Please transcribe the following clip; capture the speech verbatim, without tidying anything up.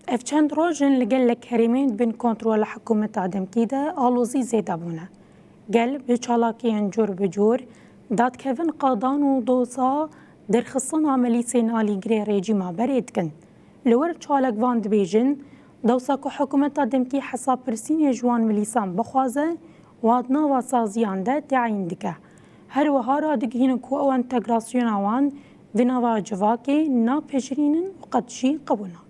Ev çend roj in li gelek herêmên di bin kontrola hikûmeta demkî de alozî zêde bûne. Gel bi çalakiyên cûr bi cûr, dadkevin qadan û doza derxistina milîsên alîgirê rejîma berê dikin. Li wir çalakvan dibêjin, dewsa ku hikûmeta demkî hesabpirsînê ji wan milîsan bixwaze, wa di nava saziyan de teyîn dike. Her wiha radigihînin ku ew entegrasyona wan di nava civakê napejirînin û qet jî qebûl nakin.